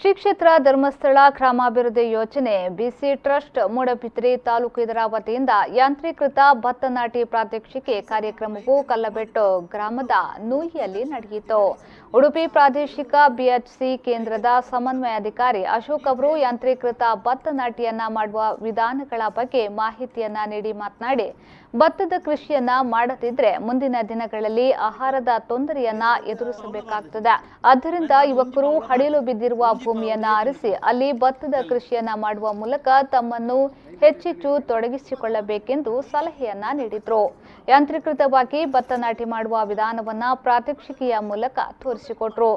ಶ್ರೀ ಕ್ಷೇತ್ರ ಧರ್ಮಸ್ಥಳ ಗ್ರಾಮಾಭಿವೃದ್ಧಿ ಯೋಜನೆ ಬಿಸಿ ಟ್ರಸ್ಟ್ ಮೂಡಬಿದ್ರಿ ತಾಲೂಕು ಇದರ ವತಿಯಿಂದ ಯಾಂತ್ರೀಕೃತ ಭತ್ತ ನಾಟಿ ಪ್ರಾತ್ಯಕ್ಷಿಕೆ ಕಾರ್ಯಕ್ರಮವು ಕಲ್ಲಬೆಟ್ಟು ಗ್ರಾಮದ ನೂಯಿಯಲ್ಲಿ ನಡೆಯಿತು. ಉಡುಪಿ ಪ್ರಾದೇಶಿಕ ಬಿಎಚ್ಸಿ ಕೇಂದ್ರದ ಸಮನ್ವಯಾಧಿಕಾರಿ ಅಶೋಕ್ ಅವರು ಯಾಂತ್ರೀಕೃತ ಭತ್ತ ನಾಟಿಯನ್ನ ಮಾಡುವ ವಿಧಾನಗಳ ಬಗ್ಗೆ ಮಾಹಿತಿಯನ್ನ ನೀಡಿ ಮಾತನಾಡಿ, ಭತ್ತದ ಕೃಷಿಯನ್ನ ಮಾಡದಿದ್ರೆ ಮುಂದಿನ ದಿನಗಳಲ್ಲಿ ಆಹಾರದ ತೊಂದರೆಯನ್ನ ಎದುರಿಸಬೇಕಾಗ್ತದೆ. ಆದ್ದರಿಂದ ಯುವಕರು ಹಡಿಲು ಬಿದ್ದಿರುವ ಭೂಮಿಯನ್ನ ಆರಿಸಿ ಅಲ್ಲಿ ಭತ್ತದ ಕೃಷಿಯನ್ನ ಮಾಡುವ ಮೂಲಕ ತಮ್ಮನ್ನು ಹೆಚ್ಚೆಚ್ಚು ತೊಡಗಿಸಿಕೊಳ್ಳಬೇಕೆಂದು ಸಲಹೆಯನ್ನ ನೀಡಿದರು. ಯಾಂತ್ರೀಕೃತವಾಗಿ ಭತ್ತ ನಾಟಿ ಮಾಡುವ ವಿಧಾನವನ್ನ ಪ್ರಾತ್ಯಕ್ಷಿಕೆಯ ಮೂಲಕ ತೋರಿಸಿಕೊಟ್ರು.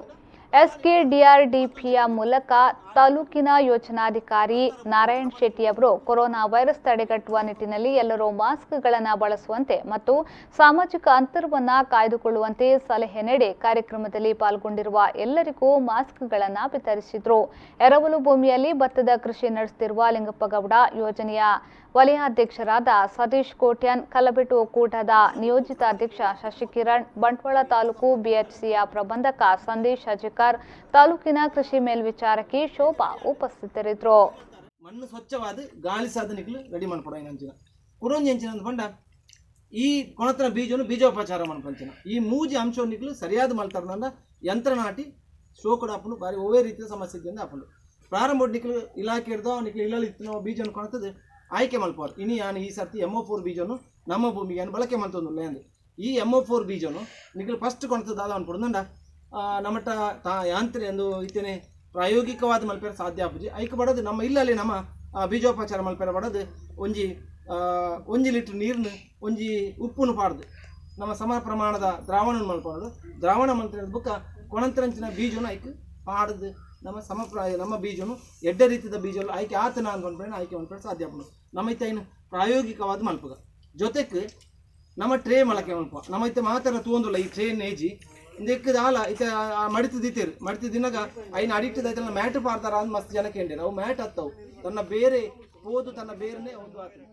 ಎಸ್ಕೆಡಿಆರ್ಡಿಪಿಯ ಮೂಲಕ ತಾಲೂಕಿನ ಯೋಜನಾಧಿಕಾರಿ ನಾರಾಯಣ್ ಶೆಟ್ಟಿ ಅವರು ಕೊರೋನಾ ವೈರಸ್ ತಡೆಗಟ್ಟುವ ನಿಟ್ಟಿನಲ್ಲಿ ಎಲ್ಲರೂ ಮಾಸ್ಕ್ಗಳನ್ನು ಬಳಸುವಂತೆ ಮತ್ತು ಸಾಮಾಜಿಕ ಅಂತರವನ್ನು ಕಾಯ್ದುಕೊಳ್ಳುವಂತೆ ಸಲಹೆ ನೀಡಿ ಕಾರ್ಯಕ್ರಮದಲ್ಲಿ ಪಾಲ್ಗೊಂಡಿರುವ ಎಲ್ಲರಿಗೂ ಮಾಸ್ಕ್ಗಳನ್ನು ವಿತರಿಸಿದರು. ಎರವಲು ಭೂಮಿಯಲ್ಲಿ ಭತ್ತದ ಕೃಷಿ ನಡೆಸುತ್ತಿರುವ ಲಿಂಗಪ್ಪಗೌಡ, ಯೋಜನೆಯ ವಲಯಾಧ್ಯಕ್ಷರಾದ ಸತೀಶ್ ಕೋಟ್ಯಾನ್, ಕಲ್ಲಬೆಟ್ಟು ಒಕ್ಕೂಟದ ನಿಯೋಜಿತ ಅಧ್ಯಕ್ಷ ಶಶಿಕಿರಣ್, ಬಂಟ್ವಾಳ ತಾಲೂಕು ಬಿಎಚ್ಸಿಯ ಪ್ರಬಂಧಕ ಸಂದೇಶ್ ಅಜಿಕಾರ್, ತಾಲೂಕಿನ ಕೃಷಿ ಮೇಲ್ವಿಚಾರಕಿ ಶೋಭಾ ಉಪಸ್ಥಿತರಿದ್ದರು. ಮಣ್ಣು ಸ್ವಚ್ಛವಾದ ಗಾಳಿ ಸಾಧನೆಗಳು ರೆಡಿ ಮನ್ಪಡ ಅಂಚಿನ ಕುಡೊಂಜಿ ಅಂಚಿನ ಪಂಡ ಈ ಕೊಣತನ ಬೀಜನು ಬೀಜೋಪಚಾರ ಮನ್ಪಂಚಿನ ಈ ಮೂಜಿ ಅಂಶನಿಗಳು ಸರಿಯಾದ ಮಲ್ತಾರಂಡ ಯಂತ್ರ ನಾಟಿ ಶೋಕಡ ಆಪುಂಡು. ಬಾರಿ ಒವ್ವೇ ರೀತಿಯ ಸಮಸ್ಯೆ ಇದ್ದಿಂದ ಆಪುಂಡು. ಪ್ರಾರಂಭ ನಿಕ್ಲು ಇಲಾಖೆ ಹಿಡ್ದೋ ನಿಕ್ಲು ಇಲ್ಲಲ್ಲಿ ಇತ್ತು ಬೀಜನ ಕೊಣತದ ಆಯ್ಕೆ ಮಲ್ಪವಾರ್. ಇನಿ ಯಾನ್ ಈ ಸರ್ತಿ MO4 ಬೀಜನು ನಮ್ಮ ಭೂಮಿಗೆ ಯಾನ್ ಬಳಕೆ ಮಲ್ತೊಂದುಲ್ಲ ಅಂದ್. ಈ MO4 ಬೀಜನು ನಿಕ್ಲು ಫಸ್ಟ್ ಕೊಣತದ ದಾದ ಅನ್ಪುಂಡು ನಮ್ಮಟ ತಾ ಯಾಂತ್ರಿ ಎಂದು ಇತ್ತೇನೆ ಪ್ರಾಯೋಗಿಕವಾದ ಮಲ್ಪೆರ ಸಾಧ್ಯ ಆಪುಜಿ. ಐಕ್ ಬಡೋದು ನಮ್ಮ ಇಲ್ಲಲ್ಲಿ ನಮ್ಮ ಬೀಜೋಪಚಾರ ಮಲ್ಪೆರ ಬಡೋದು ಒಂಜಿ ಒಂಜಿ ಲೀಟ್ರ್ ನೀರನ್ನು ಒಂಜಿ ಉಪ್ಪುನು ಪಾಡ್ದು ನಮ್ಮ ಸಮ ಪ್ರಮಾಣದ ದ್ರಾವಣ ಮಲ್ಪೊಂಡು ದ್ರಾವಣ ಮಲ್ತಿನ ಬುಕ್ಕ ಕೊಣಂತರಂಚಿನ ಬೀಜನು ಐಕ್ ಪಾಡ್ದು ನಮ್ಮ ಸಮ ನಮ್ಮ ಬೀಜನು ಎಡ್ಡೆ ರೀತಿಯ ಬೀಜಲು ಆಯ್ಕೆ ಆತನ ಅನ್ಕೊಂಡ್ರೆ ಆಯ್ಕೆ ಮಲ್ಪೆರ ಸಾಧ್ಯ ಆಪುಂಡು. ನಮ್ಮ ಇತ್ತ ಏನು ಪ್ರಾಯೋಗಿಕವಾದ ಮಲ್ಪುಗ ಜೊತೆಗೆ ನಮ್ಮ ಟ್ರೇ ಮಲಕೆ ಮಲ್ಪ ನಮ್ಮ ಇತ್ತ ಮಾತ್ರ ತೂಂದುಲ್ಲ ಈ ಟ್ರೇ ನೇಜಿ ಇಂದೆಕ್ಕದ ಆಲ ಇತ್ತ ಮಡಿತು ದಿತ್ತೇರು ಮಡಿತು ದಿನಗ ಐನ ಅಡಿಕ್ಟ್ ದೈತಲ್ಲ ಮ್ಯಾಟ್ ಪಾಡ್ತಾರ ಅಂದ್ ಮಸ್ತ್ ಜನ ಕೇಂಡೇರು. ಅವು ಮ್ಯಾಟ್ ಹತ್ತವು ತನ್ನ ಬೇರೆ ಪೋದು ತನ್ನ ಬೇರೆನೇ ಒಂದು ಆತನ.